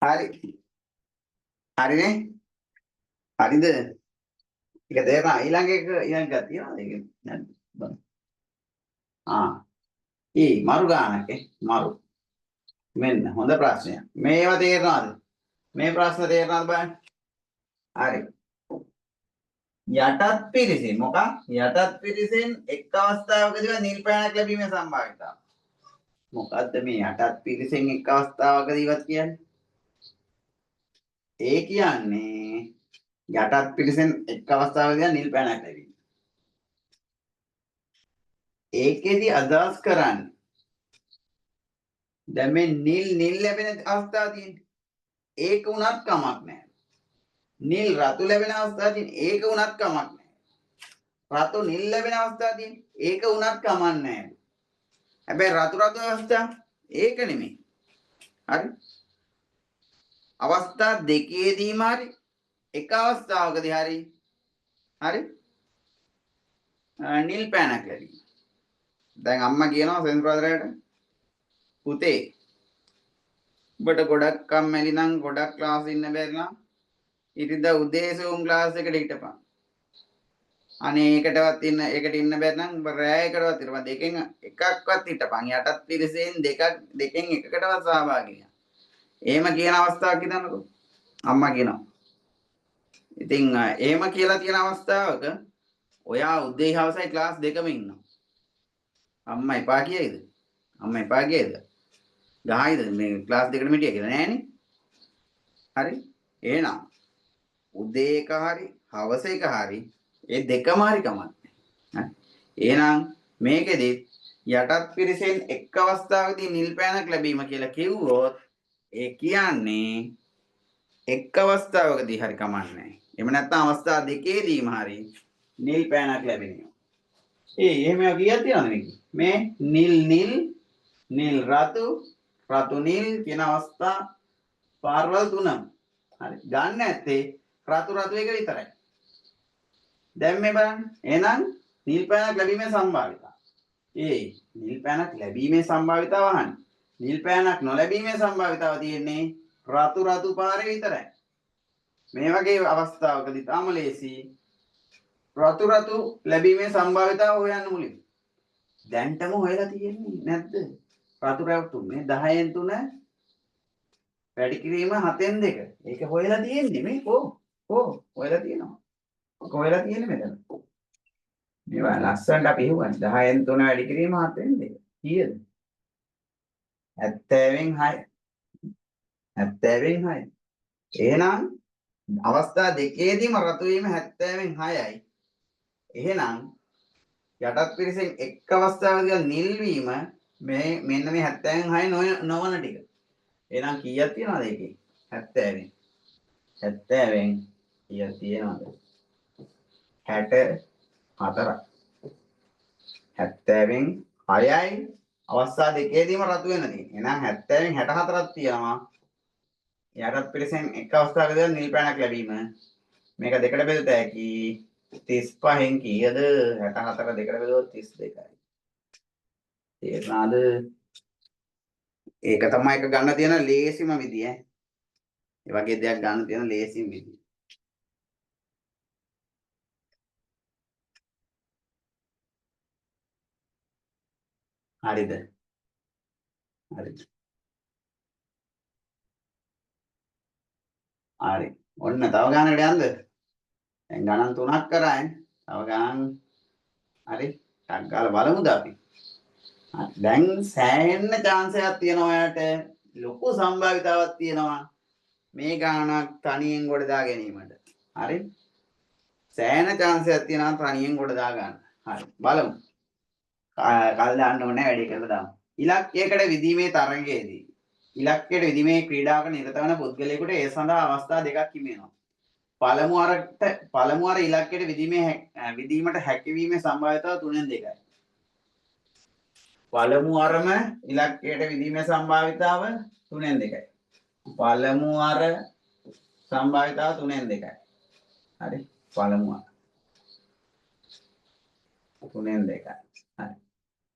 හරි. හරිනේ? හරිද? ඒක තේරුණා. ඊළඟ එක ඊළඟ එකක් තියෙනවද? ඒක නැද්ද? බලන්න. ආ. ඊ මරු ගානක් ඈ මරු. මෙන්න හොඳ ප්‍රශ්නයක්. මේවා තේරෙනවද? මේ ප්‍රශ්න තේරෙනවද බලන්න. හරි. යටත් පිරිසෙන් මොකක්? යටත් පිරිසෙන් එක් අවස්ථාවකදී නිල් පෑනක් ලැබීමේ සම්භාවිතාව. මොකද්ද මේ යටත් පිරිසෙන් එක් අවස්ථාවකදීවත් කියන්නේ? ඒ කියන්නේ යටත් පිරිසෙන් එක් අවස්ථාවකදී නිල් පෑනක් ලැබීම. ඒකෙදි අදහස් කරන්නේ දැන් මේ නිල් නිල් ලැබෙන අවස්ථාව තියෙන්නේ. ඒක වුණත් කමක් නෑ. නිල් රතු ලැබෙන අවස්ථාව තියෙන්නේ. ඒක වුණත් කමක් නෑ. රතු නිල් ලැබෙන අවස්ථාව තියෙන්නේ. ඒක වුණත් කමක් නෑ. හැබැයි රතු රතු අවස්ථාව ඒක නෙමෙයි. හරි? අවස්ථා දෙකේදීම හරි එක අවස්ථාවකදී හරි හරි නිල් පෑනක් ලැබීම. දැන් අම්මා කියනවා සෙන්සුරාදරයට පුතේ උඹට ගොඩක් කම්මැලි නම් ගොඩක් ක්ලාස් ඉන්න බැරි නම් ඉරිදා උදේ සූම් ක්ලාස් එකට හිටපන්. අනේ ඒකටවත් ඉන්න ඒකට ඉන්න බැරි නම් උඹ රෑ එකටවත් හිටපන්. දෙකෙන් එකක්වත් හිටපන්. යටත් පිරිසෙන් දෙකෙන් එකකටවත් සහභාගී වෙන්න. එහෙම කියන අවස්ථාවක් හිතන්නකෝ. අම්මා කියනවා. ඉතින් එහෙම කියලා තියෙන අවස්ථාවක ඔයා උදේ හවසයි ක්ලාස් දෙකම ඉන්නවා. අම්මා එපා කියයිද? අම්මා එපා කියයිද? ගහයිද මේ ක්ලාස් දෙකටම හිටියා කියලා නෑනේ. හරි? එහෙනම් උදේ එක හරි හවස එක හරි ඒ දෙකම හරි කමක් නෑ. එහෙනම් මේකෙදි යටත් පිරිසෙන් එක් අවස්ථාවකදී නිල් පෑනක් ලැබීම කියලා කිව්වොත් ඒ කියන්නේ එක් අවස්ථාවකදී හරි කමක් නෑ. එහෙම නැත්නම් අවස්ථා දෙකේදීම හරි නිල් පෑනක් ලැබෙනවා. ඒ එහෙම ඒවා කීයක් තියෙනවද මේකේ? මේ නිල් නිල් නිල් රතු රතු නිල් කියන අවස්ථා පාර්වල් තුනම. හරි. ගන්න ඇත්තේ රතු රතු එක විතරයි. දැන් මේ බලන්න. එහෙනම් නිල් පෑනක් ලැබීමේ සම්භාවිතාව. ඒ නිල් පෑනක් ලැබීමේ සම්භාවිතාව අහන්නේ. නිල් පෑනක් නොලැබීමේ සම්භාවිතාව තියෙන්නේ රතු රතු පාරේ විතරයි. මේ වගේ අවස්ථාවකදී තාම ලේසි රතු රතු ලැබීමේ සම්භාවිතාව හොයන්න මුලින්. දැන්ටම හොයලා තියෙන්නේ නැද්ද? රතු රතු මේ 10න් 3 වැඩි කිරීම 7න් 2. ඒක හොයලා තියෙන්නේ මේ කො කො හොයලා තියෙනවා. ඔක හොයලා තියෙන්නේ මෙතන. මේවා ලස්සනට අපි හෙව්වනේ 10න් 3 වැඩි කිරීම 7න් 2. කීයද? 70න් 6. 70න් 6. එහෙනම් අවස්ථා දෙකේදීම රතු වීම 70න් 6යි. එහෙනම් යටත් පිරිසෙන් එක් අවස්ථාවකදී නිල් වීම මේ මෙන්න මේ 70න් 6 නොවන ටික. එහෙනම් කීයක් තියෙනවද ඒකේ? 70න්. 70න් කීයක් තියෙනවද? 64ක්. 70න් 6යි අවස්ථා දෙකේදීම රතු වෙන තියෙන්නේ. එහෙනම් 70න් 64ක් තියෙනවා. යටත් පිරිසෙන් එක් අවස්ථාවකදී නිල් පෑනක් ලැබීම. මේක දෙකට බෙදත හැකි 35න් කීයද? 64 දෙකට බෙදුවොත් 32යි. තේරුණාද? ඒක තමයි එක ගන්න තියෙන ලේසිම විදිය ඈ. ඒ වගේ දෙයක් ගන්න තියෙන ලේසිම විදිය. හරිද? හරිද? හරි. ඔන්න තව ගානකට යන්නද? දැන් ගණන් තුනක් කරා ඈ. තව ගණන් හරි. ටක් ගාලා බලමුද අපි? හරි. දැන් සෑහෙන්න chance එකක් තියෙනවා ඔයාලට. ලොකු සම්භාවිතාවක් තියෙනවා මේ ගානක් තනියෙන් ගොඩ දා ගැනීමට. හරි. සෑහෙන chance එකක් තියෙනවා තනියෙන් ගොඩ දා ගන්න. හරි. බලමු. කල් දාන්න ඕනේ වැඩි කරලා දාමු. ඉලක්කයකට විදීමේ තරඟයේදී ඉලක්කයට විදීමේ ක්‍රීඩාවක නිරත වන පුද්ගලයෙකුට ඒ සඳහා අවස්ථා දෙකක් හිමි වෙනවා. පළමු වර ඉලක්කයට විදීමට හැකියවීමේ සම්භාවිතාව 3න් 2යි. පළමු වරම ඉලක්කයට විදීමේ සම්භාවිතාව 3න් 2යි. පළමු වර සම්භාවිතාව 3න් 2යි. හරි. පළමු වර 3න් 2යි. හරි.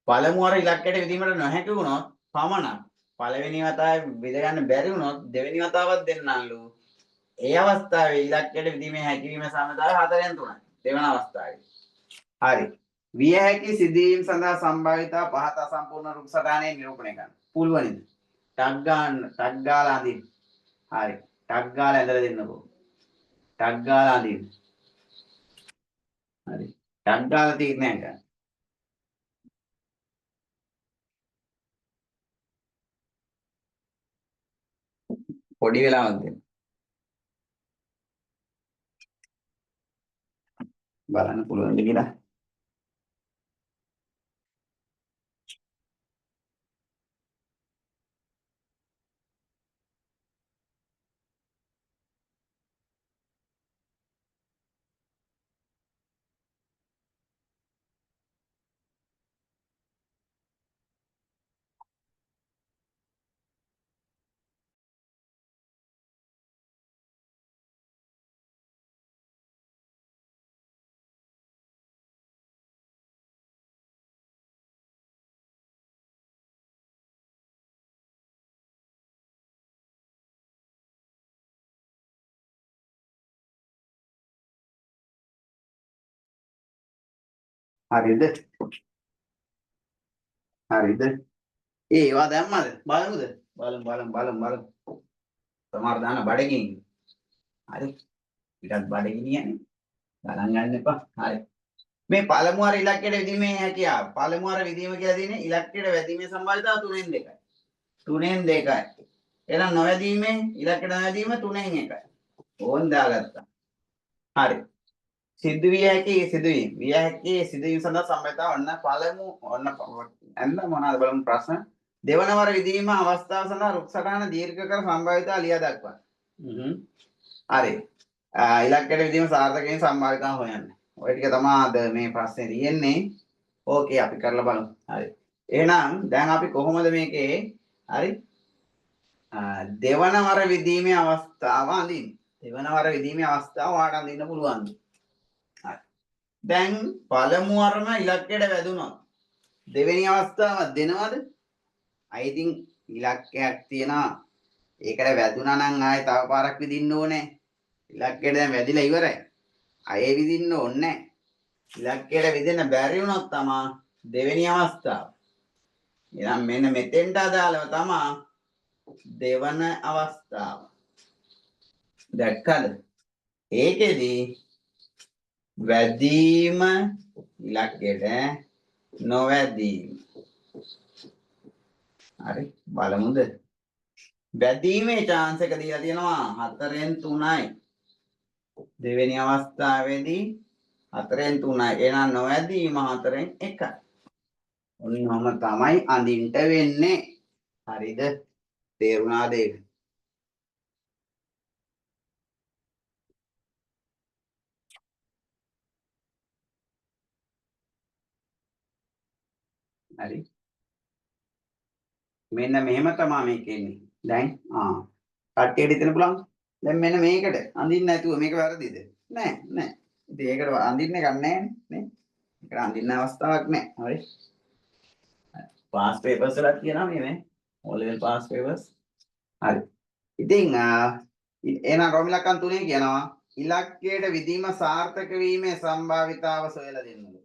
පළමු වර ඉලක්කයට විදීමට නොහැකි වුණොත් පමණක් පළවෙනි වතාවේ විද ගන්න බැරි වුණොත් දෙවෙනි වතාවක් දෙන්නලු. ඒ අවස්ථාවේ ඉලක්කයට විදීමේ හැකියවීම සමතාවය 4න් 3යි. දෙවන අවස්ථාවේ. හරි. විය හැකි සිදුවීම් සඳහා සම්භාවිතා පහත අසම්පූර්ණ රුක් සටහනේ නිරූපණය කරන්න. පුළුවනිද? ටක් ගන්න, ටක් ගාලා අඳින්න. හරි. ටක් ගාලා ඇඳලා දෙන්නකෝ. ටක් ගාලා අඳින්න. හරි. ටක් ගාලා තීරණයක් ගන්න. පොඩි වෙලාවක් දෙන්න. බලන්න පුළුවන්ද කියලා. හරිද? හරිද? ඒ ඒවා දැම්මද? බලමුද? බලමු බලමු බලමු බලමු. සමහර දාන බඩගිනි. හරි. ටිකක් බඩගිනියනේ. ගණන් ගන්න එපා. හරි. මේ පළමු වර ඉලක්කයට විදීමේ හැකියාව. පළමු වර විදීම කියලා තියෙන්නේ ඉලක්කයට වැදීමේ සම්භාවිතාව 3න් 2යි. 3න් 2යි. එහෙනම් නොවැදීමේ ඉලක්කයට නොවැදීම 3න් 1යි. ඕන් දාගත්තා. හරි. සිදු විය හැකි සිදුවීම්. විය හැකි සිදුවීම් සඳහා සම්භාවිතාව ඔන්න පළමු ඔන්න ඇඳ මොනවාද බලමු ප්‍රශ්න. දෙවන වර විදීම අවස්ථාව සඳහා රුක් සටහන දීර්ඝ කර සම්භාවිතාව ලියා දක්වන්න. හරි. ඉලක්කයට විදීම සාර්ථක වීම සම්භාවිතාව හොයන්න. ඔය ටික තමයි අද මේ ප්‍රශ්නේ තියෙන්නේ. ඕකේ අපි කරලා බලමු. හරි. එහෙනම් දැන් අපි කොහොමද මේකේ හරි දෙවන වර විදීමේ අවස්ථාව අඳින්නේ? දෙවන වර විදීමේ අවස්ථාව ඔයාලට අඳින්න පුළුවන්ද? හරි. දැන් පළමු වරම ඉලක්කයට වැදුනොත් දෙවෙනි අවස්ථාවක් දෙනවද? අය ඉතින් ඉලක්කයක් තියෙනවා. ඒකට වැදුනා නම් ආයේ තව පාරක් විදින්න ඕනේ. ඉලක්කයට දැන් වැදිලා ඉවරයි. ආයේ විදින්න ඕනේ නැහැ. ඉලක්කයට විදින්න බැරි වුණොත් තමා දෙවෙනි අවස්ථාව. එහෙනම් මෙන්න මෙතෙන්ට අදාළව තමා දෙවන අවස්ථාව. දැක්කද? ඒකෙදි වැදීම ඉලක්කයට නොවැදීම. හරි බලමුද? වැදීමේ chance එක දීලා තියෙනවා 4න් 3යි. දෙවෙනි අවස්ථාවේදී 4න් 3යි. එහෙනම් නොවැදීම 4න් 1යි. ඔන්නෝම තමයි අඳින්න වෙන්නේ. හරිද? තේරුණාද ඒක? හරි. මෙන්න මෙහෙම තමයි මේක එන්නේ. දැන් කට්ටියට හිතන්න පුළුවන්. දැන් මෙන්න මේකට අඳින්න නැතුව මේක වැරදිද? නෑ නෑ. ඉතින් ඒකට අඳින්න එකක් නෑනේ නේ. ඒකට අඳින්න අවස්ථාවක් නෑ. හරි. පාස් පේපර්ස් වලත් කියනවා මේ O level pass papers. හරි. ඉතින් එහෙනම් රෝම ඉලක්කම් 3 කියනවා ඉලක්කයට විදීම සාර්ථක වීමේ සම්භාවිතාව සොයලා දෙන්නලු.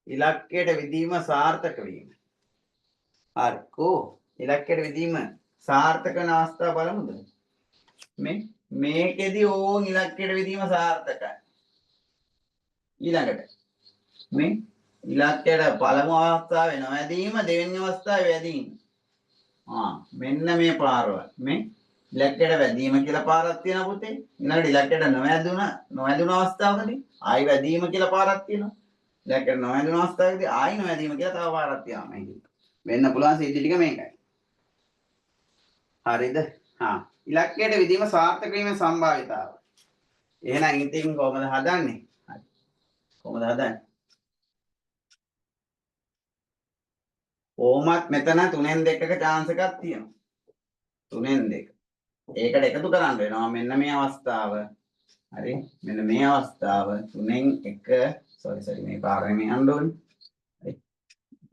ඉලක්කයට විදීම සාර්ථක වීම. හරි. කෝ ඉලක්කයට විදීම සාර්ථක වෙන අවස්ථාව බලමුද? මේකෙදි ඕන් ඉලක්කයට විදීම සාර්ථකයි. ඊළඟට මේ ඉලක්කයට පළමු අවස්ථාවේ නොවැදීම දෙවෙනි අවස්ථාවේ වැදීම. මෙන්න මේ පාරවල්. මේ ඉලක්කයට වැදීම කියලා පාරක් තියෙනවා පුතේ. ඊළඟට ඉලක්කයට නොවැදුන අවස්ථාවකදී ආයි වැදීම කියලා පාරක් තියෙනවා. ඉලක්කයට නොවැදුන අවස්ථාවකදී ආයි නොවැදීම කියලා තව පාරක් තියෙනවා මේකේ. වෙන්න පුළුවන් සිද්ධි ටික මේකයි. හරිද? ඉලක්කයට විදීම සාර්ථක වීමේ සම්භාවිතාව. එහෙනම් ඉතින් කොහොමද හදන්නේ? හරි. කොහොමද හදන්නේ? කොහොමත් මෙතන 3න් 2ක chance එකක් තියෙනවා. 3න් 2. ඒකට එකතු කරන්න වෙනවා මෙන්න මේ අවස්ථාව. හරි. මෙන්න මේ අවස්ථාව 3න් 1 සෝරි මේ පාර නෙමෙයි යන්න ඕනේ. හරි.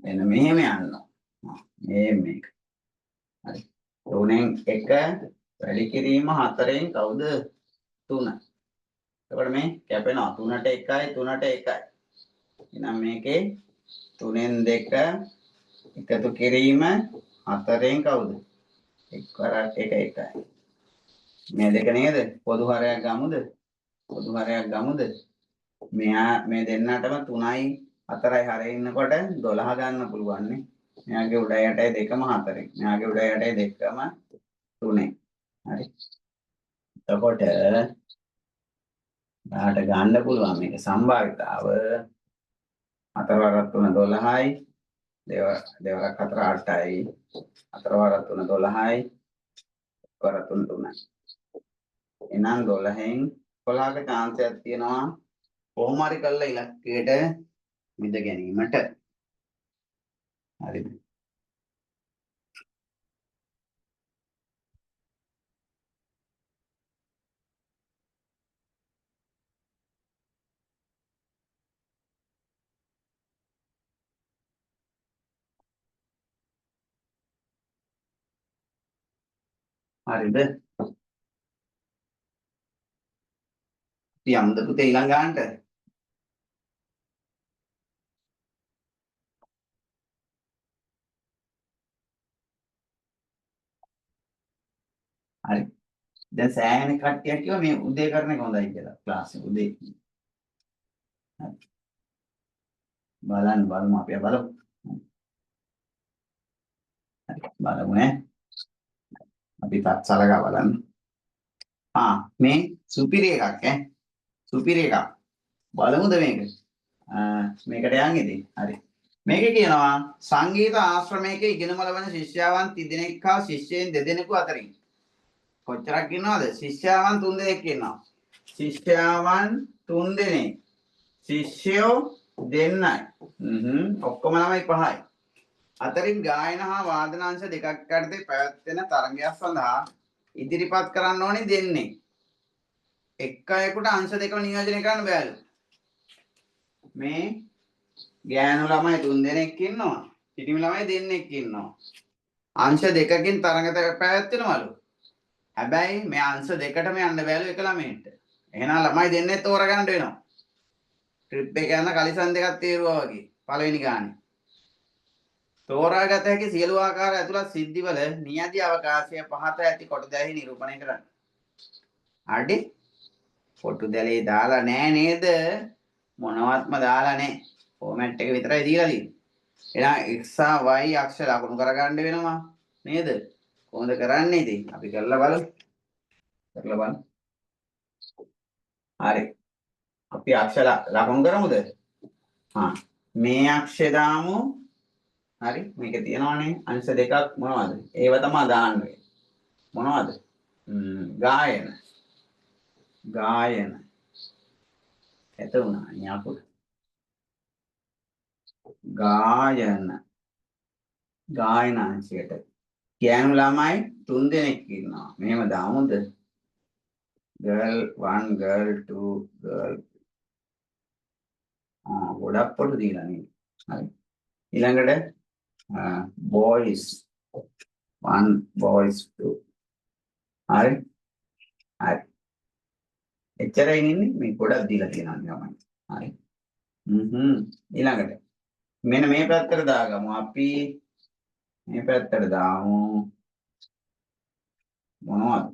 මෙන්න මෙහෙම යන්න. මේ මේක. හරි. 3න් 1 වැඩි කිරීම 4න් කවුද? 3. එතකොට මේ කැපෙනවා 3ට 1යි 3ට 1යි. එහෙනම් මේකේ 3න් 2 එකතු කිරීම 4න් කවුද? 1 වරක් 1 1යි. මේ දෙක නේද? පොදු හරයක් ගමුද? පොදු හරයක් ගමුද? මෙයා මේ දෙන්නටම 3යි 4යි හරේ ඉන්නකොට 12 ගන්න පුළුවන් නේ. මෙයාගේ උඩයි යටයි දෙකම 4යි. මෙයාගේ උඩයි යටයි දෙකම 3යි. හරි. එතකොට ඔයාට ගන්න පුළුවන් මේක සම්භාවිතාව 4 වරක් 3 12යි දෙවරක් 4 8යි 4 වරක් 3 12යි 1 වරක් 3 3යි. එහෙනම් 12න් 11ක chance එකක් තියෙනවා කොහොම හරි කරලා ඉලක්කයට මිද ගැනීමට. හරිද? හරිද? අපි යමුද පුතේ ඊළඟ ගානට? හරි. දැන් සෑහෙන කට්ටියක් කිව්වා මේ උදේ කරන එක හොඳයි කියලා ක්ලාස් එක උදේ. හරි. බලන්න බලමු අපි බලමු. හරි බලමු ඈ. අපි තත් සලකා බලන්න. ආ මේ සුපිරි එකක් ඈ. සුපිරි එකක්. බලමුද මේක? මේකට යන් ඉතින්. හරි. මේක කියනවා සංගීත ආශ්‍රමයක ඉගෙනුම ලබන ශිෂ්‍යාවන් 3 හා ශිෂ්‍යයන් 2 අතරින් කොච්චරක් ඉන්නවද? ශිෂ්‍යාවන් 3 දෙනෙක් ඉන්නවා. ශිෂ්‍යාවන් 3 දෙනෙක්. ශිෂ්‍යයෝ 2යි. ඔක්කොම ළමයි 5යි. අතරින් ගායන හා වාදන අංශ දෙකක් යටතේ පැවැත්වෙන තරගයක් සඳහා ඉදිරිපත් කරන්න ඕනේ දෙන්නේ. එක් අයෙකුට අංශ දෙකම නියෝජනය කරන්න බෑලු. මේ ගෑනු ළමයි 3 දෙනෙක් ඉන්නවා. පිරිමි ළමයි 2 ඉන්නවා. අංශ දෙකකින් තරඟ පැවැත්වෙනවලු. හැබැයි මේ අංශ දෙකටම යන්න බෑලු එක ළමයෙක්ට. එහෙනම් ළමයි දෙන්නෙක් තෝරගන්න වෙනවා. ට්‍රිප් එක යන කලිසම් දෙකක් තේරුවා වගේ පළවෙනි ගානේ. තෝරාගත හැකි සියලු ආකාර ඇතුළත් සිද්ධිවල නියැදි අවකාශය පහත ඇති කොටු දැලෙහි නිරූපණය කරන්න. අඩේ කොටු දැලේ දාලා නෑ නේද? මොනවත්ම දාලා නෑ. ෆෝමැට් එක විතරයි දීලා තියෙන්නේ. එහෙනම් x හා y අක්ෂ ලකුණු කරගන්න වෙනවා නේද? කොහොමද කරන්නේ ඉතින්? අපි කරලා බලමු. කරලා බලමු. හරි. අපි අක්ෂ ලකුණු කරමුද? හා මේ අක්ෂය දාමු. හරි මේක තියෙනවානේ අංශ දෙකක් මොනවද? ඒව තමයි දාන්න වෙන්නේ. මොනවද? ගායන. ගායන. ඇත වුණා නේ අපුඩ. ගායන. ගායන අංශයට ගෑනු ළමයි 3 දෙනෙක් ඉන්නවා. මෙහෙම දාමුද? Girl 1 girl 2 girl. ආ ගොඩක් පොඩු දීලා නේ. හරි. ඊළඟට boys 1 boys 2. හරි. හරි. එච්චරයි ඉන්නේ මේ ගොඩක් දීලා තියෙනවා ළමයි. හරි. ඊළඟට මෙන්න මේ පැත්තට දාගමු. අපි මේ පැත්තට දාමු මොනවද?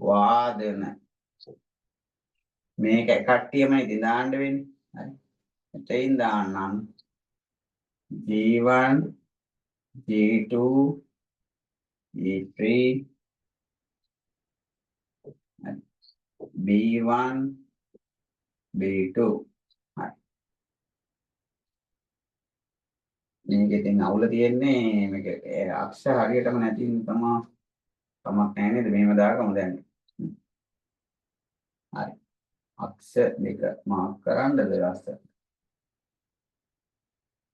වාදන. මේක කට්ටියම ඉතින් දාන්න වෙන්නේ. හරි. එතෙන් දාන්නම් G1 G2 G3 B1 B2. හරි. මේක ඉතින් අවුල තියෙන්නේ මේක අක්ෂ හරියටම නැති නිසා කමක් නැහැ නේද? මෙහෙම දාගමු දැන්. හරි. අක්ෂ දෙක මාක් කරන්නද ලස්සන?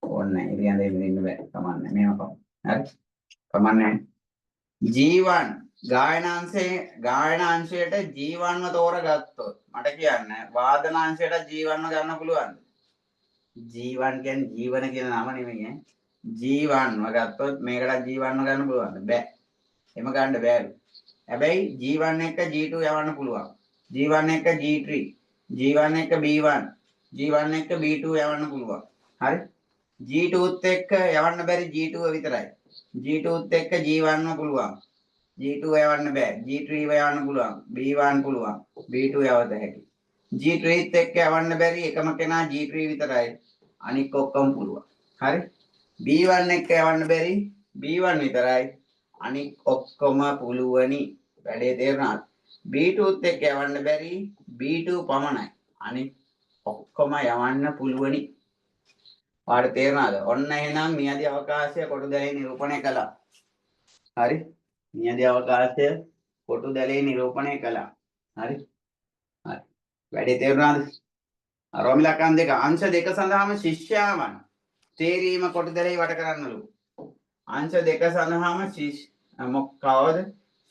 ඕනේ නැහැ. ඉතින් ඇඳගෙන ඉන්න බෑ. කමක් නැහැ. මෙහෙම කමක්. හරි. කමක් නැහැ. G1 ගායන අංශයට G1 ව තෝරගත්තොත් මට කියන්න වාදන අංශයට G1 ව ගන්න පුළුවන්ද? G1 කියන්නේ ජීවන කියන නම නෙමෙයි ඈ. G1 ව ගත්තොත් මේකට G1 ව ගන්න පුළුවන්ද? බෑ. එහෙම ගන්න බෑලු. හැබැයි G1 එක G2 යවන්න පුළුවන්. G1 එක G3, G1 එක B1, G1 එක B2 යවන්න පුළුවන්. හරි? G2ත් එක්ක යවන්න බැරි G2 විතරයි. G2ත් එක්ක G1 ව පුළුවන්. G2 යවන්න බෑ. G3 යවන්න පුළුවන්. B1 පුළුවන්. B2 යවත හැකි. G3ත් එක්ක යවන්න බැරි එකම කෙනා G3 විතරයි. අනික් ඔක්කොම පුළුවන්. හරි? B1 එක්ක යවන්න බැරි B1 විතරයි. අනික් ඔක්කොම පුළුවනි. වැඩේ තේරුණාද? B2ත් එක්ක යවන්න බැරි B2 පමණයි. අනික් ඔක්කොම යවන්න පුළුවනි. ඔයාලට තේරුණාද? ඔන්න එහෙනම් නියදි අවකාශය කොටු දැලේ නිරූපණය කළා. හරි? නියදි අවකාශය කොටු දැලේ නිරූපණය කළා. හරි? හරි. වැඩේ තේරුණාද? රෝම ඉලක්කම් දෙක අංශ දෙක සඳහාම ශිෂ්‍යාවන් තේරීම කොටු දැලේ වට කරන්නලු. අංශ දෙක සඳහාම මොකවද?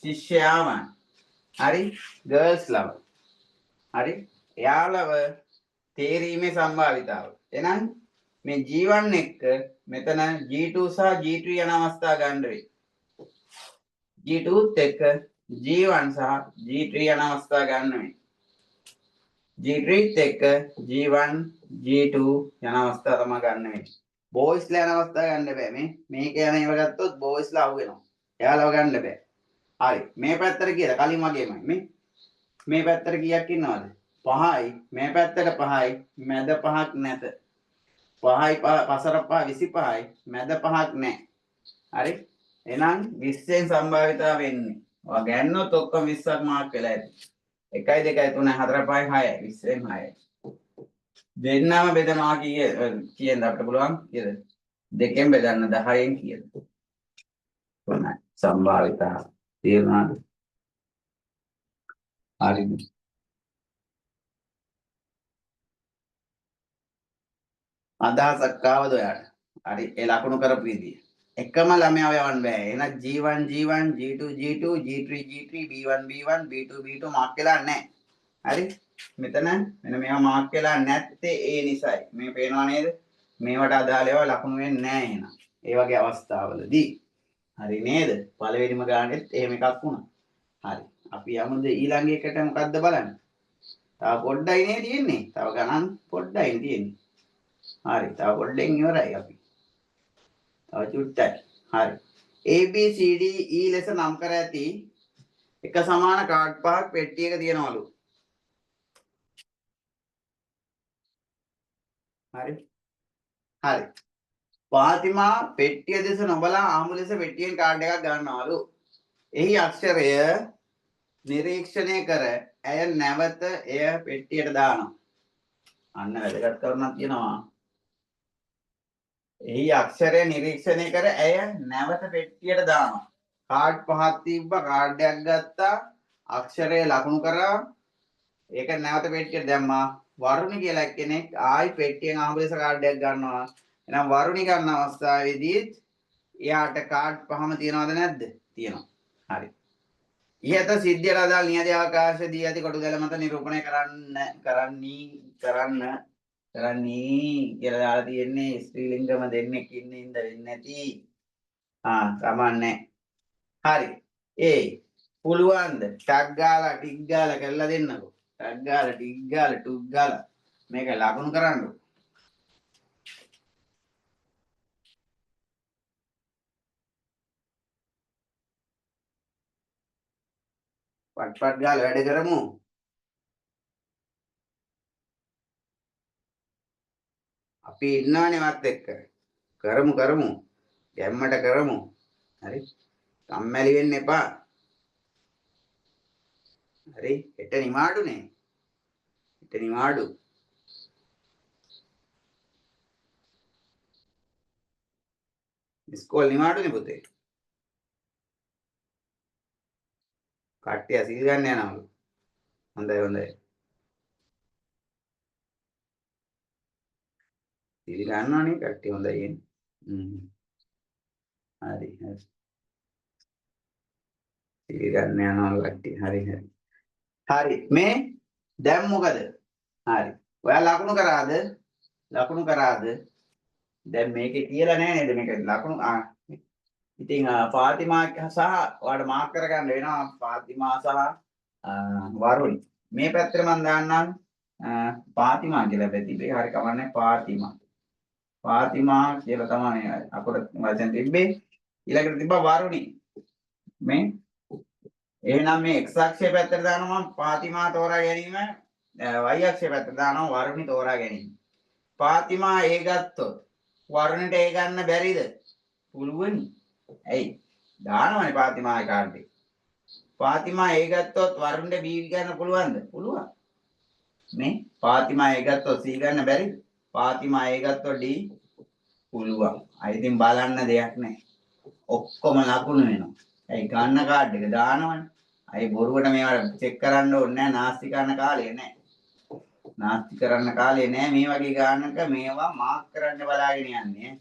ශිෂ්‍යාවන්. හරි? ගර්ල්ස් ලව. හරි? එයාලව තේරීමේ සම්භාවිතාව. එහෙනම් මේ G1 එක්ක මෙතන G2 සහ G3 යන අවස්ථා ගන්න වෙයි. G2ත් එක්ක G1 සහ G3 යන අවස්ථා ගන්න වෙයි. G3ත් එක්ක G1 G2 යන අවස්ථා තමයි ගන්න වෙන්නේ. බෝයිස්ලා යන අවස්ථා ගන්න බෑ. මේ මේක යන ඒවා ගත්තොත් බෝයිස්ලා අහු වෙනවා. එයාලව ගන්න බෑ. හරි. මේ පැත්තට කීයද? කලින් වගේමයි. මේ මේ පැත්තට කීයක් ඉන්නවද? 5යි. මේ පැත්තට 5යි. මැද පහක් නැත. 5යි 5 5 25යි. මැද පහක් නැහැ. හරි. එහෙනම් 20න් සම්භාවිතාව වෙන්නේ. ඔයා ගන්නොත් ඔක්කොම 20ක් මාක් වෙලා ඇති. 1 2 3 4 5 6යි. 20න් 6යි. දෙන්නම බෙදනවා කියන්න අපිට පුළුවන් කීයද? දෙකෙන් බෙදන්න 10න් කීයද? 3යි. සම්භාවිතාව. තේරුණාද? හරිද? අදහසක් ආවද ඔයාට? හරි, ඒ ලකුණු කරපු විදිය. එකම ළමයාව යවන්න බෑ. එහෙනම් G1 G1 G2 G2 G3 G3 B1 B1 B2 B2 Mark වෙලා නැහැ. හරි? මෙතන මෙන්න මේවා මාක් වෙලා නැත්තේ ඒ නිසයි. මේ පේනවා නේද? මේවට අදාළ ඒවා ලකුණු වෙන්නේ නැහැ එහෙනම්. ඒ වගේ අවස්ථාවලදී. හරි නේද? පළවෙනිම ගානෙත් එහෙම එකක් වුණා. හරි. අපි යමුද ඊළඟ එකට මොකද්ද බලන්න. තව පොඩ්ඩයි නේ තියෙන්නේ. තව ගණන් පොඩ්ඩයි තියෙන්නේ. හරි. තව පොඩ්ඩෙන් ඉවරයි අපි. තව චුට්ටයි. හරි. A B C D E ලෙස නම් කර ඇති එක සමාන කාඩ් පහක් පෙට්ටියක තියෙනවලු. හරි. හරි. ෆාතිමා පෙට්ටිය දෙස නොබලා ආමු ලෙස පෙට්ටියෙන් කාඩ් එකක් ගන්නවලු. එහි අක්ෂරය නිරීක්ෂණය කර ඇය නැවත එය පෙට්ටියට දානවා. අන්න වැදගත් කරුණක් තියෙනවා. එහි අක්ෂරය නිරීක්ෂණය කර ඇය නැවත පෙට්ටියට දානවා. කාඩ් පහක් තිබ්බා, කාඩ් එකක් ගත්තා, අක්ෂරය ලකුණු කරා, ඒක නැවත පෙට්ටියට දැම්මා. වරුණි කියලා කෙනෙක් ආයි පෙට්ටියෙන් ආමු ලෙස කාඩ් එකක් ගන්නවා. එහෙනම් වරුණි ගන්න අවස්ථාවේදීත් එයාට කාඩ් පහම තියනවද නැද්ද? තියෙනවා. හරි. ඉහත සිද්ධියට අදාළ නියැලි අවකාශ දී ඇති කොටු දැල මත නිරූපණය කරන්නී කියලා දාලා තියෙන්නේ ස්ත්‍රීලිංගම දෙන්නෙක් ඉන්න ඉඳ වෙන්නේ නැති. ආ කමන්නේ. හරි. ඒ පුළුවන්ද ටක් ගාලා ටික් ගාලා කරලා දෙන්නකෝ. ටක් ගාලා ටික් ගාලා ටුක් ගාලා මේක ලකුණු කරන්නකෝ. පට් පට් ගාලා වැඩ කරමු. අපි ඉන්නවනේ වත් එක්ක. කරමු කරමු. ගැම්මට කරමු. හරි. කම්මැලි වෙන්න එපා. හරි. හෙට නිවාඩුනේ. හෙට නිවාඩු. ඉස්කෝලේ නිවාඩුනේ පුතේ. කට්ටිය සිල් ගන්න යනවලු. හොඳයි හොඳයි. සිල් ගන්නවනේ කට්ටිය හොඳයි එන්නේ. හරි හරි. සිල් ගන්න යනවලු කට්ටිය. හරි හරි. හරි මේ දැන් මොකද? හරි. ඔයා ලකුණු කරාද? ලකුණු කරාද? දැන් මේකේ කියලා නෑ නේද? මේක ලකුණු ඉතින් ෆාතිමා සහ ඔයාලට මාක් කරගන්න වෙනවා ෆාතිමා සහ වරුණි. මේ පැත්තට මම දාන්නම් ෆාතිමා කියලා පැතිබේ. හරි කමන්නේ ෆාතිමා. ෆාතිමා කියලා තමයි අකුර වචන තිබ්බේ. ඊළඟට තිබ්බා වරුණි. මේ එහෙනම් මේ x අක්ෂය පැත්තට දානවා මම ෆාතිමා තෝරා ගැනීම, y අක්ෂය පැත්තට දානවා වරුණි තෝරා ගැනීම. ෆාතිමා ඒ ගත්තොත් වරුණිට ඒ ගන්න බැරිද? පුළුවනි. ඇයි? දානවනේ ෆාතිමාගේ කාඩ් එක. ෆාතිමා ඒ ගත්තොත් වරුණිට B ගන්න පුළුවන්ද? පුළුවන්. මේ ෆාතිමා ඒ ගත්තොත් C ගන්න බැරිද? ෆාතිමා ඒ ගත්තොත් D පුළුවන්. අය ඉතින් බලන්න දෙයක් නැහැ. ඔක්කොම ලකුණු වෙනවා. ඇයි ගන්න කාඩ් එක දානවනේ. අය බොරුවට මේවා චෙක් කරන්න ඕනේ නැහැ. නාස්ති කරන කාලේ නැහැ. නාස්ති කරන්න කාලේ නෑ. මේ වගේ ගානක මේවා මාක් කරන්න බලාගෙන යන්නේ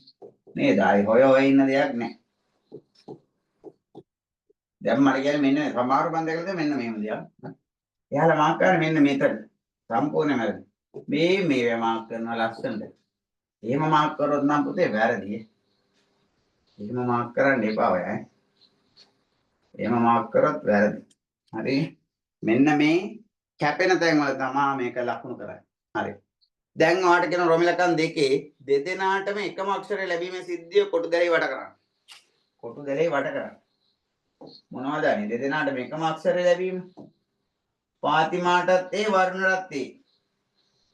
නේද? ආයි හොය හොය ඉන්න දෙයක් නෑ. දැන් මට කියන්නේ මෙන්න සමහර බන්ද දැකලා මෙන්න මෙහෙම දෙයක්. එයාලා මාක් කරන්නේ මෙන්න මෙතන. සම්පූර්ණයෙන්ම වැරදි. මේ මේවා මාක් කරනවා ලස්සනට. එහෙම මාක් කරොත් නම් පුතේ වැරදි. එහෙම මාක් කරන්න එපා ඔය ඈ. එහෙම මාක් කරොත් වැරදි. හරි. මෙන්න මේ කැපෙන තැන් වල තමා මේක ලකුණු කරන්නේ. හරි. දැන් ඔයාලට කියන රොමිලකන් දෙකේ දෙදෙනාටම එකම අක්ෂරය ලැබීමේ සිද්ධිය කොටු දැලේ වට කරන්න. කොටු දැලේ වට කරන්න. මොනවද අනේ දෙදෙනාටම එකම අක්ෂරය ලැබීම? ෆාතිමාටත් A වරුණටත් A.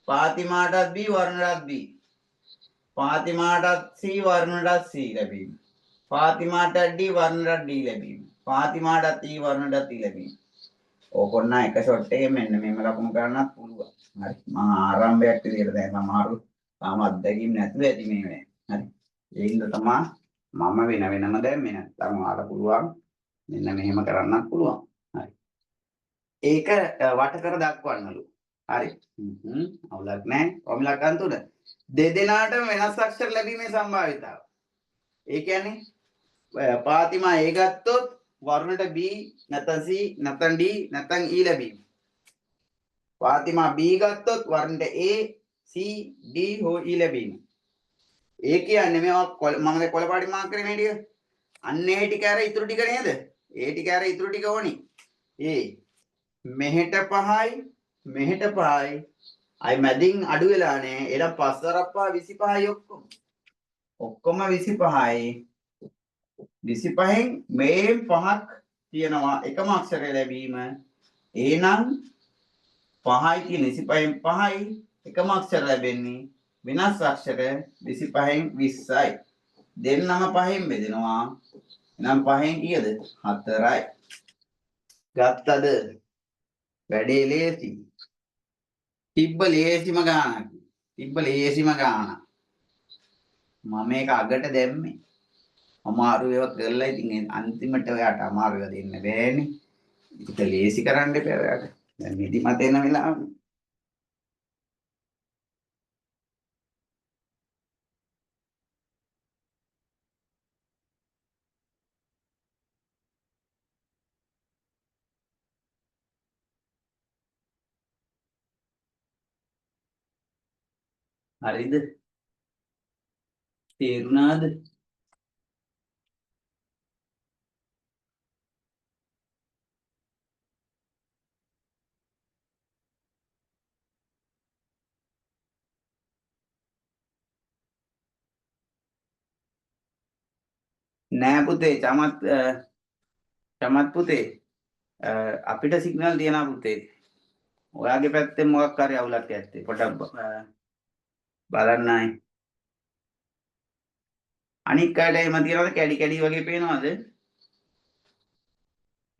ෆාතිමාටත් B වරුණටත් B. ෆාතිමාටත් C වරුණටත් C ලැබීම. ෆාතිමාටත් D වරුණටත් D ලැබීම. ෆාතිමාටත් E වරුණටත් E ලැබීම. ඕකොන්න එක ෂොට් එකෙන් මෙන්න මෙහෙම ලකුණු කරන්නත් පුළුවන්. හරි. මම ආරම්භයක් විදියට දැන් සමහරු තාම අත්දැකීම් නැතුව ඇති මේ වෙලාවේ. හරි. ඒ හින්දා තමා මම වෙන වෙනම දැම්මේ නැත්තම් ඔයාලා පුළුවන් මෙන්න මෙහෙම කරන්නත් පුළුවන්. හරි. ඒක වට කර දක්වන්නලු. හරි. අවුලක් නැහැ. කොමිලක් තුන. දෙදෙනාටම වෙනස් අක්ෂර ලැබීමේ සම්භාවිතාව. ඒ කියන්නේ ෆාතිමා ඒ ගත්තොත් වරුණට B නැත්නම් C නැත්නම් D නැත්නම් E ලැබීම. ෆාතිමා B ගත්තොත් වරුණට A C D හෝ E ලැබීම. ඒ කියන්නේ මේවා මම දැන් කොළ පාටින් මාක් කරේ මේ ටික. අන්න ඒ ටික අර ඉතුරු ටික නේද? ඒ ටික අර ඉතුරු ටික ඕනි. ඒ මෙහෙට 5යි මෙහෙට 5යි අය මැදින් අඩු වෙලා නෑ. එහෙනම් 5 වරක් 5 25යි ඔක්කොම. ඔක්කොම 25යි. 25න් මේ පහක් තියෙනවා එකම අක්ෂරය ලැබීම. එහෙනම් 5යි කියන 25න් 5යි එකම අක්ෂර ලැබෙන්නේ. වෙනස් අක්ෂර 25න් 20යි. දෙන්නම පහෙන් බෙදෙනවා. එහෙනම් පහෙන් කීයද? 4යි. ගත්තද? වැඩේ ලේසි. තිබ්බ ලේසිම ගානක්. තිබ්බ ලේසිම ගානක්. මම මේක අගට දැම්මේ. අමාරු ඒවා කරලා ඉතින් අන්තිමට ඔයාට අමාරු ඒවා දෙන්න බෑනේ. ඒක ලේසි කරන්න එපා ඔයාට. දැන් නිදිමත එන වෙලාවනේ. හරිද? තේරුණාද? නෑ පුතේ චමත් චමත් පුතේ අපිට සිග්නල් තියනවා පුතේ. ඔයාගේ පැත්තෙන් මොකක් හරි අවුලක් ඇත්තේ. පොඩක් බලන්න ආයි. අනික් අයට එහෙම තියනවද? කැඩි කැඩි වගේ පේනවද?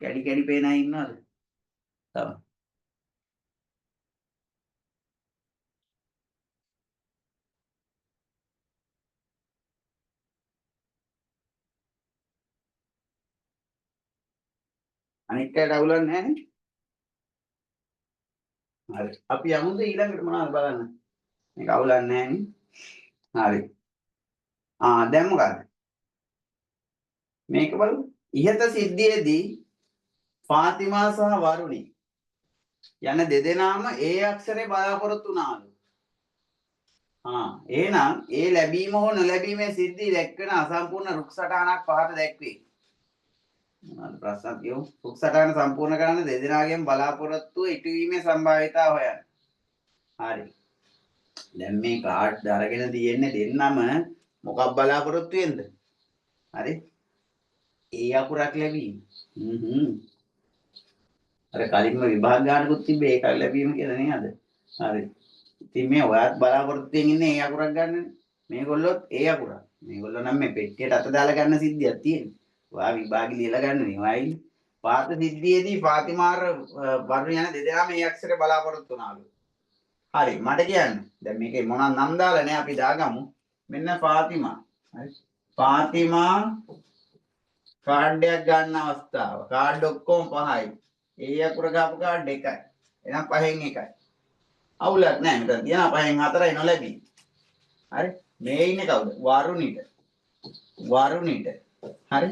කැඩි කැඩි පේන අය ඉන්නවද? තව. අනික් අයට අවුලක් නැහැ නේ? හරි. අපි යමුද ඊළඟට මොනවද බලන්න. මේක අවුලක් නැහැ නේ? හරි. දැන් මොකද්ද? මේක බලමු. ඉහත සිද්ධියේදී ෆාතිමා සහ වරුණි යන දෙදෙනාම ඒ අක්ෂරේ බලාපොරොත්තු වුණාලු. ආ එහෙනම් ඒ ලැබීම හෝ නොලැබීමේ සිද්ධි දැක්වෙන අසම්පූර්ණ රුක් සටහනක් පහත දැක්වේ. මොනවද ප්‍රශ්නක් කියමු. රුක් සටහන සම්පූර්ණ කරන්න දෙදෙනාගෙන් බලාපොරොත්තුව ඉටුවීමේ සම්භාවිතාව හොයන්න. හරි. දැන් මේ කාඩ් අරගෙන තියෙන්නේ දෙන්නම මොකක් බලාපොරොත්තු වෙන්ද? හරි. ඒ අකුරක් ලැබීම. හ්ම්. අර කලින්ම විභාග ගානකුත් තිබ්බේ ඒක ලැබීම කියලා නේද? හරි. ඉතින් මේ ඔයත් බලාපොරොත්තු වෙන් ඉන්නේ ඒ අකුරක් ගන්නනේ. මේගොල්ලොත් ඒ අකුරක්. මේගොල්ලෝ නම් මේ පෙට්ටියට අත දාලා ගන්න සිද්ධියක් තියෙන්නේ. ඔයා විභාගෙ ලියලා ගන්න නේ. ඔයා ඉන්නේ. පාත සිද්ධියේදී ෆාතිමාර වරුණ යන දෙදෙනාම ඒ අක්ෂරේ බලාපොරොත්තු වුණාලු. හරි මට කියන්න. දැන් මේකේ මොනක් නම් දාලා නෑ අපි දාගමු. මෙන්න ෆාතිමා. හරි. ෆාතිමා කාඩ් එකක් ගන්න අවස්ථාව. කාඩ් ඔක්කොම පහයි. ඒ අකුර ගාපු කාඩ් එකයි. එහෙනම් පහෙන් එකයි. අවුලක් නෑ. මෙතන තියෙනවා පහෙන් හතරයි නොලැබී. හරි. මේ ඉන්නේ කවුද? වරුණිට. වරුණිට. හරි.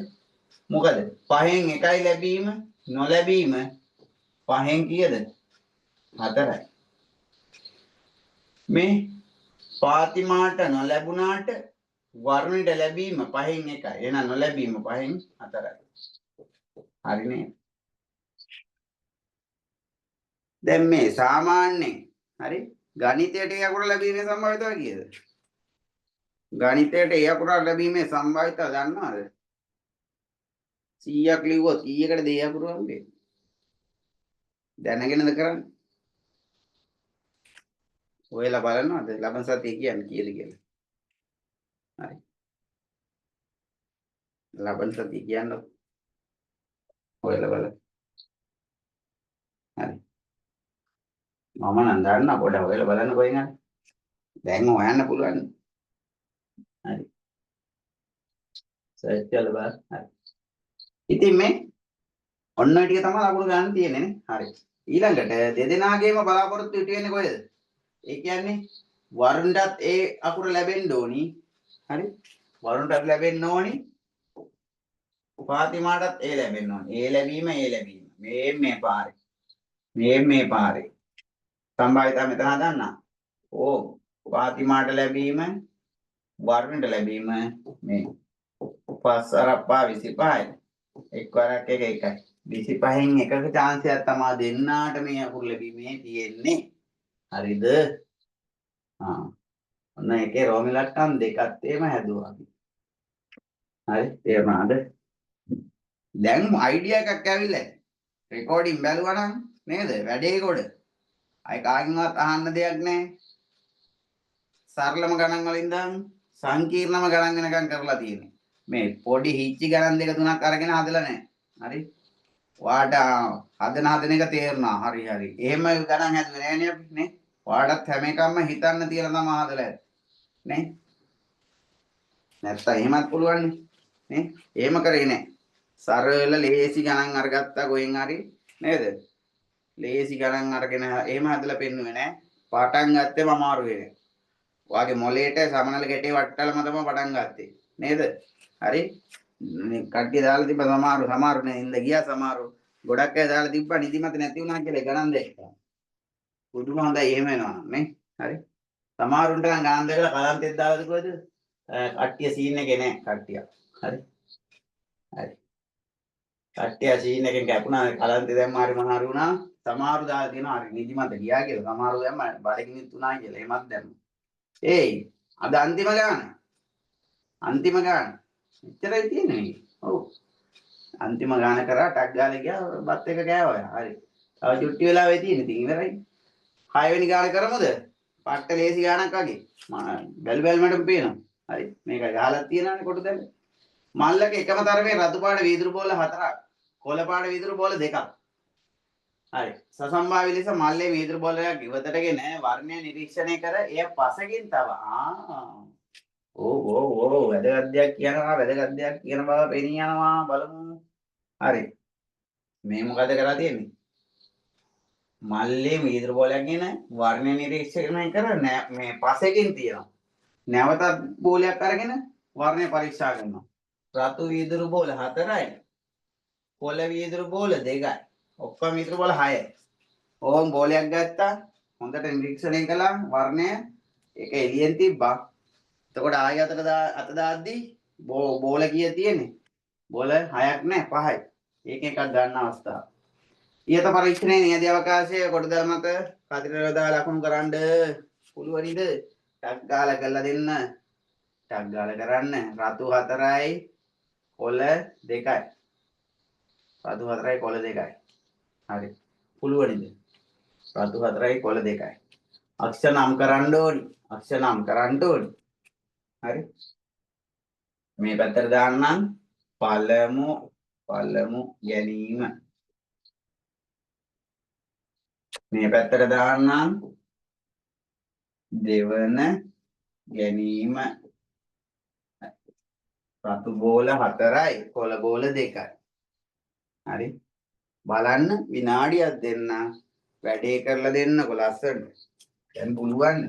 මොකද පහෙන් එකයි ලැබීම නොලැබීම පහෙන් කීයද? හතරයි. මේ ෆාතිමාට නොලැබුණාට වරුණිට ලැබීම පහෙන් එකයි. එහෙනම් නොලැබීම පහෙන් හතරයි. හරි නේද? දැන් මේ සාමාන්‍යයෙන් හරි ගණිතයට ඒ අකුර ලැබීමේ සම්භාවිතාව කීයද? ගණිතයට ඒ අකුර ලැබීමේ සම්භාවිතාව දන්නවද? 100ක් ලිව්වොත් කීයකටද ඒ අකුර හම්බෙන්නේ? දැනගෙනද කරන්නේ? ඔයලා බලනවද ලබන සතියේ කියන්නේ කීයද කියලා? හරි. ලබන සතියේ කියන්න ඔයලා බලන්න. හරි. මම නම් දන්නා පොඩ ඔයලා බලන්න කොහෙන් හරි. දැන් හොයන්න පුළුවන්. හරි. සර්ච් කරලා බලන්න. හරි. ඉතින් මේ ඔන්න ඔය ටික තමයි ලකුණු ගන්න තියෙන්නේ නේ. හරි. ඊළඟට දෙදෙනාගේම බලාපොරොත්තු ඉටු වෙන්නේ කොහෙද? ඒ කියන්නේ වරුණටත් ඒ අකුර ලැබෙන්න ඕනි. හරි. වරුණටත් ලැබෙන්න ඕනි. ෆාතිමාටත් ඒ ලැබෙන්න ඕනි. ඒ ලැබීම ඒ ලැබීම. මේ මේ පාරේ. මේ මේ පාරේ. සම්භාවිතාව මෙතන හදන්න. ඕ ෆාතිමාට ලැබීම වරුණට ලැබීම මේ පස් අරප්පා 25යි. එක් වරක් එක එකයි. 25න් එකක chance එකක් තමයි දෙන්නාට මේ අකුරු ලැබීමේ තියෙන්නේ. හරිද? ආ. ඔන්න ඒකේ රෝමිලට්ටම් දෙකත් එහෙම හැදුවා අපි. හරි තේරුණාද? දැන් අයිඩියා එකක් ඇවිල්ලා ඇති. රෙකෝඩින් බැලුවා නම් නේද? වැඩේ ගොඩ. අය කාගෙන්වත් අහන්න දෙයක් නැහැ. සරලම ගණන් වලින් ඉඳන් සංකීර්ණම ගණන් වෙනකන් කරලා තියෙන්නේ. මේ පොඩි හිච්චි ගණන් දෙක තුනක් අරගෙන හදලා නැහැ. හරි? ඔයාට හදන හදන එක තේරුණා. හරි හරි. එහෙම ගණන් හැදුවේ නෑනේ අපි නේ. ඔයාටත් හැම එකක්ම හිතන්න තියලා තමයි හදලා ඇත්තේ. නේ? නැත්තම් එහෙමත් පුළුවන් නේ. එහෙම කරේ නෑ. සරල ලේසි ගණන් අරගත්තා කොහෙන් හරි නේද? ලේසි ගණන් අරගෙන එහෙම හදලා පෙන්නුවේ නෑ. පටන් ගත්තේම අමාරු වෙන්නේ. ඔයාගේ මොලේට සමනල ගැටේ වට්ටලම තමයි පටන් ගත්තේ. නේද? හරි? මේ කට්ටිය දාලා තිබ්බ සමහරු සමහරු නේ ඉඳ ගියා සමහරු. ගොඩක් අය දාලා තිබ්බා නිදිමත නැති වුණා කියලා ගණන් දැක්කා. පුදුම හොඳයි එහෙම වෙනවා නම් නේ. හරි? සමහරුන්ට නම් ගණන් දැකලා කලන්තෙත් දාලා තිබ්බද? කට්ටිය සීන් එකේ නෑ කට්ටිය. හරි? හරි. කට්ටිය සීන් එකෙන් කැපුණා කලන්තේ දැම්ම හරි මොන හරි වුණා. සමහරු දාලා තියෙනවා හරි නිදිමත ගියා කියලා. සමහරු දැම්ම බඩගිනිත් වුණා කියලා. එහෙමත් දැම්මා. ඒයි අද අන්තිම ගාන. අන්තිම ගාන. එච්චරයි තියෙන්නේ මේක. ඔව්. අන්තිම ගාන කරා ටක් ගාලා ගියා බත් එක කෑවා. හරි. තව චුට්ටි වෙලාවෙ තියෙන ඉතින් ඉවරයි. 6 වෙනි ගාන කරමුද? පට්ට ලේසි ගානක් වගේ. මම බැලු බැලමටම පේනවා. හරි. මේක ගහලා තියෙනවානේ කොටු දැන්. මල්ලක එකම තරමේ රතු පාට වීදුරු බෝල 4ක්, කොළ පාට වීදුරු බෝල 2ක්. හරි. සසම්භාවි ලෙස මල්ලේ වීදුරු බෝලයක් ඉවතටගෙන වර්ණය නිරීක්ෂණය කර එය පසකින් තව ඔව් ඔව් ඔව් වැදගත් දෙයක් කියනවා වැදගත් දෙයක් කියන බව පෙනී යනවා බලමු. හරි. මේ මොකද කරලා තියෙන්නේ? මල්ලේ වීදුරු බෝලයක් ගෙන වර්ණය නිරීක්ෂණය කර මේ පසකින් තියෙනවා. නැවතත් බෝලයක් අරගෙන වර්ණය පරීක්ෂා කරනවා. රතු වීදුරු බෝල 4යි. කොළ වීදුරු බෝල 2යි. ඔක්කොම වීදුරු බෝල 6යි. ඕම් බෝලයක් ගත්තා. හොඳට නිරීක්ෂණය කළා වර්ණය. ඒක එළියෙන් තිබ්බා. එතකොට ආයෙ අතට අත දාද්දි බෝල කීය තියෙන්නේ? බෝල 6ක් නෑ 5යි. ඒක එකක් ගන්න අවස්ථාව. ඊයත පරීක්ෂණයේ නියැදි අවකාශය කොටදල මත කතිර යොදා ලකුණු කරන්න පුළුවනිද? ටක් ගාලා කරලා දෙන්න. ටක් ගාලා කරන්න. රතු 4යි කොළ 2යි. රතු 4යි කොළ 2යි. හරි. පුළුවනිද? රතු 4යි කොළ 2යි. අක්ෂ නම් කරන්න ඕනි. අක්ෂ නම් කරන්න ඕනි. හරි. මේ පැත්තට දාන්නම් පළමු පළමු ගැනීම. මේ පැත්තට දාන්නම් දෙවන ගැනීම. රතු බෝල 4යි කොළ බෝල 2යි. හරි. බලන්න විනාඩියක් දෙන්න වැඩේ කරලා දෙන්නකො ලස්සනට. දැන් පුළුවන්.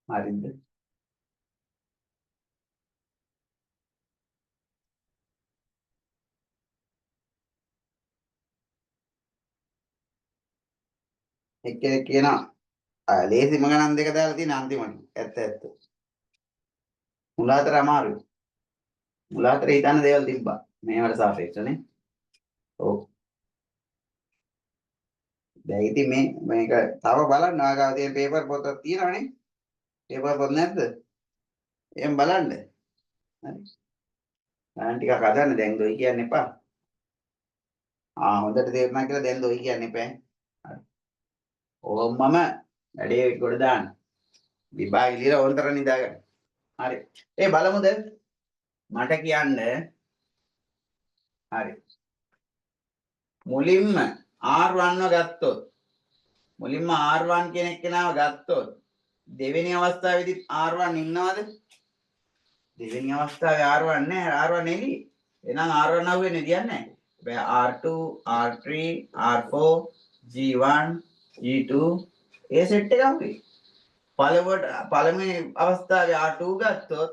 හරිද? එක්කෙනෙක් කියනවා ලේසිම ගණන් දෙක දාලා තියෙන අන්තිමට. ඇත්ත ඇත්ත. මුල හතර අමාරුයි. මුල හතර හිතන්න දේවල් තිබ්බා. මේවට සාපේක්ෂව නේ. ඔව්. දැන් ඉතින් මේක තව බලන්න ඔයා ගාව තියෙන පේපර් පොතක් තියෙනවනේ. පේපර් පොත් නැද්ද? එහෙම බලන්න. හරි. ගණන් ටිකක් හදන්න දැන් දොයි කියන්න එපා. ආ හොඳට තේරුණා කියලා දැන් දොයි කියන්න එපා. හරි. ඕම් මම වැඩේ ගොඩ දාන්න. විභාග ලියලා ඕන්තරම් නිදාගන්න. හරි. ඒ බලමුද? මට කියන්න. හරි. මුලින්ම R1 ව ගත්තොත් මුලින්ම R1 කෙනෙක් කෙනාව ගත්තොත් දෙවෙනි අවස්ථාවේදීත් R1 ඉන්නවද? දෙවෙනි අවස්ථාවේ R1 නෑ, R1 එළියේ. එහෙනම් R1 අහුවෙන්නේ විදියක් නෑ. හැබැයි R2, R3, R4, G1, G2 ඒ සෙට් එක අහුවේ. පළවෙනි අවස්ථාවේ R2 ගත්තොත්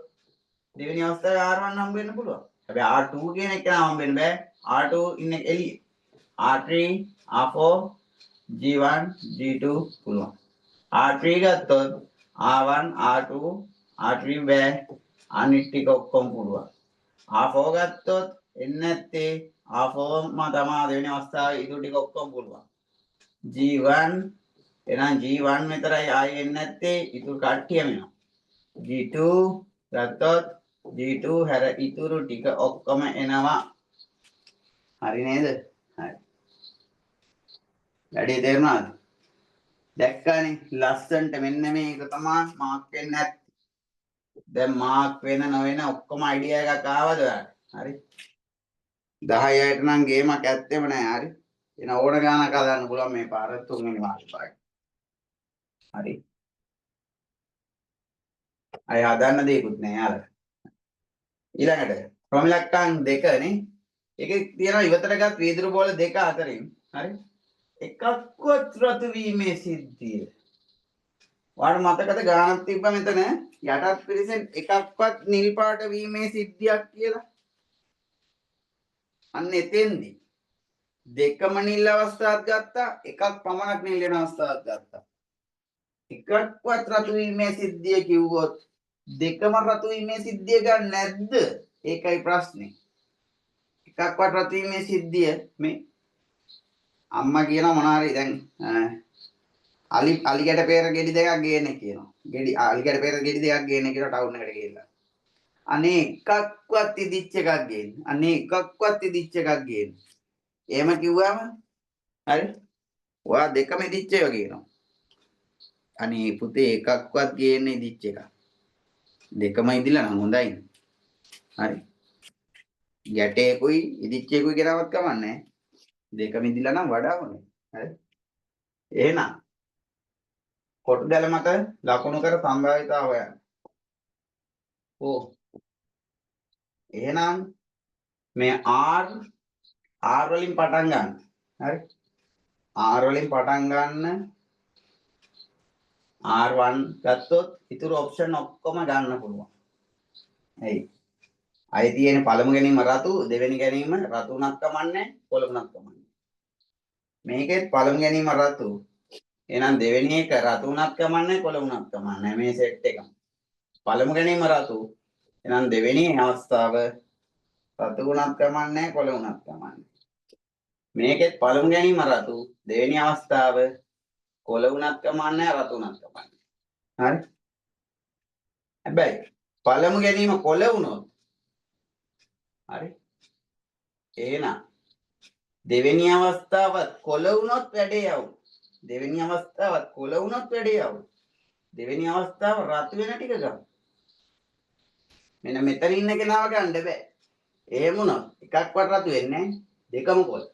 දෙවෙනි අවස්ථාවේ R1 හම්බ වෙන්න පුළුවන්. හැබැයි R2 කියන එක නම් හම්බ වෙන්න බෑ. R2 ඉන්නේ එළියේ. R3, R4, G1, G2 පුළුවන්. R3 ගත්තොත් R1, R2, R3 බෑ. අනිත් ටික ඔක්කොම පුළුවන්. R4 ගත්තොත් එන්නේ නැත්තේ R4 ම තමා දෙවෙනි අවස්ථාවේ ඉතුරු ටික ඔක්කොම පුළුවන්. G1 එහෙනම් G1 විතරයි ආයෙ එන්නේ නැත්තේ ඉතුරු කට්ටියම එනවා. G2 ගත්තොත් G2 හැර ඉතුරු ටික ඔක්කොම එනවා. හරි නේද? හරි. වැඩේ තේරුණාද? දැක්කානේ ලස්සනට මෙන්න මේක තමා මාක් වෙන්නේ නැත්තේ. දැන් මාක් වෙන නොවන ඔක්කොම අයිඩියා එකක් ආවද ඔයාලට? හරි. 10 අයට නම් ගේමක් ඇත්තෙම නෑ. හරි. එන ඕන ගානක් හදන්න පුළුවන් මේ පාර තුන්වෙනි වාර්තාවේ. හරි. අය හදන්න දෙයක්වත් නෑ යාළුවා. ඊළඟට ක්‍රම ඉලක්කම් 2 නේ. ඒකේ තියෙනවා ඉවතටගත් වීදුරු බෝල දෙක අතරින් හරි එකක්වත් රතු වීමේ සිද්ධිය. ඔයාලට මතකද ගානක් තිබ්බා මෙතන යටත් පිරිසෙන් එකක්වත් නිල් පාට වීමේ සිද්ධියක් කියලා? අන්න එතෙන්දී දෙකම නිල් අවස්ථාවක් ගත්තා, එකක් පමණක් නිල් වෙන අවස්ථාවක් ගත්තා. එකක්වත් රතු වීමේ සිද්ධිය කිව්වොත් දෙකම රතු වීමේ සිද්ධිය ගන්න නැද්ද? ඒකයි ප්‍රශ්නේ. එකක්වත් රතු වීමේ සිද්ධිය මේ අම්මා කියනවා මොනවා හරි දැන් අලි ගැට පෙර ගෙඩි දෙකක් ගේන්න කියනවා. අලි ගැට පෙර ගෙඩි දෙකක් ගේන්න කියනවා ටවුන් එකට ගිහිල්ලා. අනේ එකක්වත් ඉදිච්ච එකක් ගේන්න. අනේ එකක්වත් ඉදිච්ච එකක් ගේන්න. එහෙම කිව්වම හරි ඔයා දෙකම ඉදිච්ච ඒවා ගේනවා. අනේ පුතේ එකක්වත් ගේන්න ඉදිච්ච එකක්. දෙකම ඉදිලා නම් හොඳයි. හරි. ගැටේකුයි ඉදිච්ච එකකුයි ගෙනාවත් කමක් නැහැ. දෙක මිදිලා නම් වඩා හොඳයි. හරි. එහෙනම් කොටු දැල මත ලකුණු කර සම්භාවිතා හොයන්න. ඔව්. එහෙනම් මේ R R වලින් පටන් ගන්න. හරි. R වලින් පටන් ගන්න R1 ගත්තොත් ඉතුරු ඔප්ෂන් ඔක්කොම ගන්න පුළුවන්. ඇයි? අය තියෙන පළමු ගැනීම රතු, දෙවෙනි ගැනීම රතු උනත් කමන්නේ, කොළ උනත් කමන්නේ. මේකෙත් පළමු ගැනීම රතු. එහෙනම් දෙවෙනි එක රතු උනත් කමන්නේ, කොළ උනත් කමන්නේ මේ සෙට් එක. පළමු ගැනීම රතු. එහෙනම් දෙවෙනි අවස්ථාව රතු උනත් කමන්නේ, කොළ උනත් කමන්නේ. මේකෙත් පළමු ගැනීම රතු, දෙවෙනි අවස්ථාව කොළ උනත් කමන්නේ, රතු උනත් කමන්නේ. හරි? හැබැයි පළමු ගැනීම කොළ වුණොත්, හරි, එහෙනම් දෙවෙනි අවස්ථාවත් කොළ වුණොත් වැඩේ යවු. දෙවෙනි අවස්ථාවත් කොළ වුණොත් වැඩේ යවු. දෙවෙනි අවස්ථාව රතු වෙන ටික ගමු. මෙන්න මෙතන ඉන්න කෙනාව ගන්න බෑ. එහෙම වුණොත් එකක්වත් රතු වෙන්නේ නැහැ. දෙකම කොළ.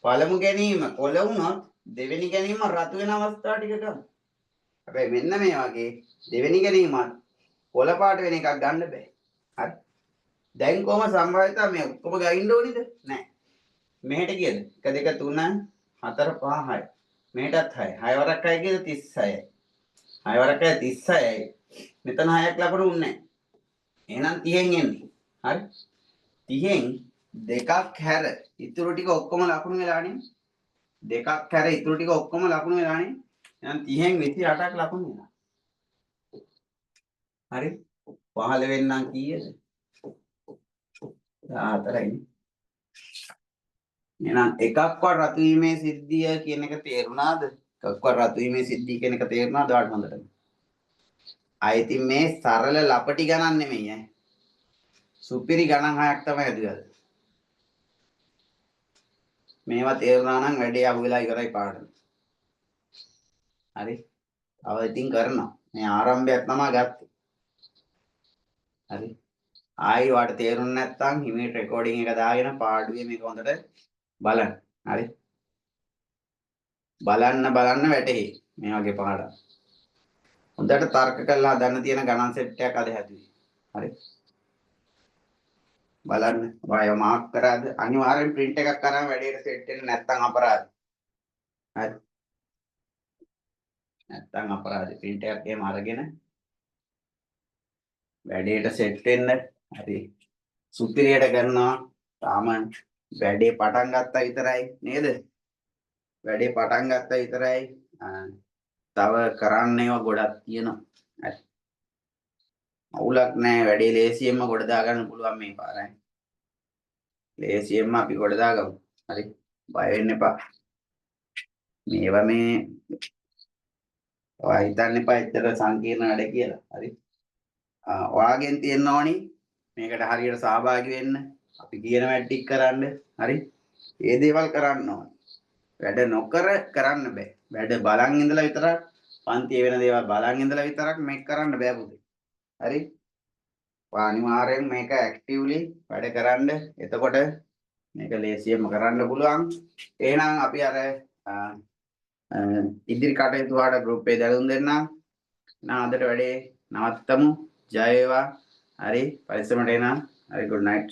පළමු ගැනීම කොළ වුණොත් දෙවෙනි ගැනීම රතු වෙන අවස්ථාව ටික ගමු. හැබැයි මෙන්න මේ වගේ දෙවෙනි ගැනීමත් කොළ පාට වෙන එකක් ගන්න බෑ. හරි. දැන් කොහොම සම්භාවිතා මේ ඔක්කොම ගයින්න ඕනිද? නෑ. මෙහෙට කීයද? 1 2 3 4 5 6. මෙහෙටත් 6. 6 වරක් 6 කීයද? 36යි. 6 වරක් 6 36යි. මෙතන 6ක් ලකුණු උන්නේ නෑ. එහෙනම් 30න් එන්නේ. හරි. 30න් දෙකක් හැර ඉතුරු ටික ඔක්කොම ලකුණු වෙලා නේ. දෙකක් හැර ඉතුරු ටික ඔක්කොම ලකුණු වෙලා නේ. එහෙනම් 30න් 28ක් ලකුණු වෙලා. හරි. 15 වෙනනම් කීයද? 14යි. එහෙනම් එකක්වත් රතු වීමේ සිද්ධිය කියන එක තේරුණාද? එකක්වත් රතු වීමේ සිද්ධිය කියන එක තේරුණාද ඔයාලට හොඳටම? ආ ඉතින් මේ සරල ලපටි ගණන් නෙමෙයි ඈ. සුපිරි ගණන් හයක් තමයි හැදුවේ අද. මේවා තේරුණා නම් වැඩේ අහුවෙලා ඉවරයි පාඩම. හරි. තව ඉතින් කරනවා. මේ ආරම්භයක් තමයි ගත්තේ. හරි. ආයි ඔයාලට තේරුණ නැත්නම් හිමීට රෙකෝඩින් එක දාගෙන පාඩුවේ මේක හොඳට බලන්න. හරි. බලන්න බලන්න වැටහි මේ වගේ පාඩම්. හොඳට තර්ක කරලා හදන්න තියෙන ගණන් සෙට් එකක් අද හැදුවේ. හරි. බලන්න ඔයා මාක් කරාද? අනිවාර්යෙන් ප්‍රින්ට් එකක් අරන් වැඩේට සෙට් වෙන්න, නැත්නම් අපරාධ. හරි. නැත්නම් අපරාධ. ප්‍රින්ට් එකක් එහෙම අරගෙන වැඩේට සෙට් වෙන්න. හරි. සුපිරියට කරනවා. තාම වැඩේ පටන් ගත්තා විතරයි නේද? වැඩේ පටන් ගත්තා විතරයි. තව කරන්න ඒවා ගොඩක් තියෙනවා. හරි. අවුලක් නෑ, වැඩේ ලේසියෙන්ම ගොඩ දාගන්න පුළුවන් මේ පාරයි. ලේසියෙන්ම අපි ගොඩ දාගමු. හරි. බය වෙන්න එපා. මේවා මේ ඔයා හිතන්න එපා එච්චර සංකීර්ණ වැඩ කියලා. හරි. ඔයාගෙන් තියෙන්න ඕනි මේකට හරියට සහභාගී වෙන්න, අපි කියන වැඩ ටික කරන්න. හරි. ඒ දේවල් කරන්න ඕනි. වැඩ නොකර කරන්න බෑ. වැඩ බලන් ඉඳලා විතරක්, පන්තියේ වෙන දේවල් බලන් ඉඳලා විතරක් මේක කරන්න බෑ පුතේ. හරි. ඔයා අනිවාර්යෙන් මේක ඇක්ටිව්ලි වැඩ කරන්න. එතකොට මේක ලේසියෙන්ම කරන්න පුළුවන්. එහෙනම් අපි අර ඉදිරි කටයුතු වලට ගෲප් එකේ දැනුම් දෙන්නම්. එහෙනම් අදට වැඩේ නවත්තමු. ජය වේවා. හරි, පරිස්සමට එනවා. හරි, good night.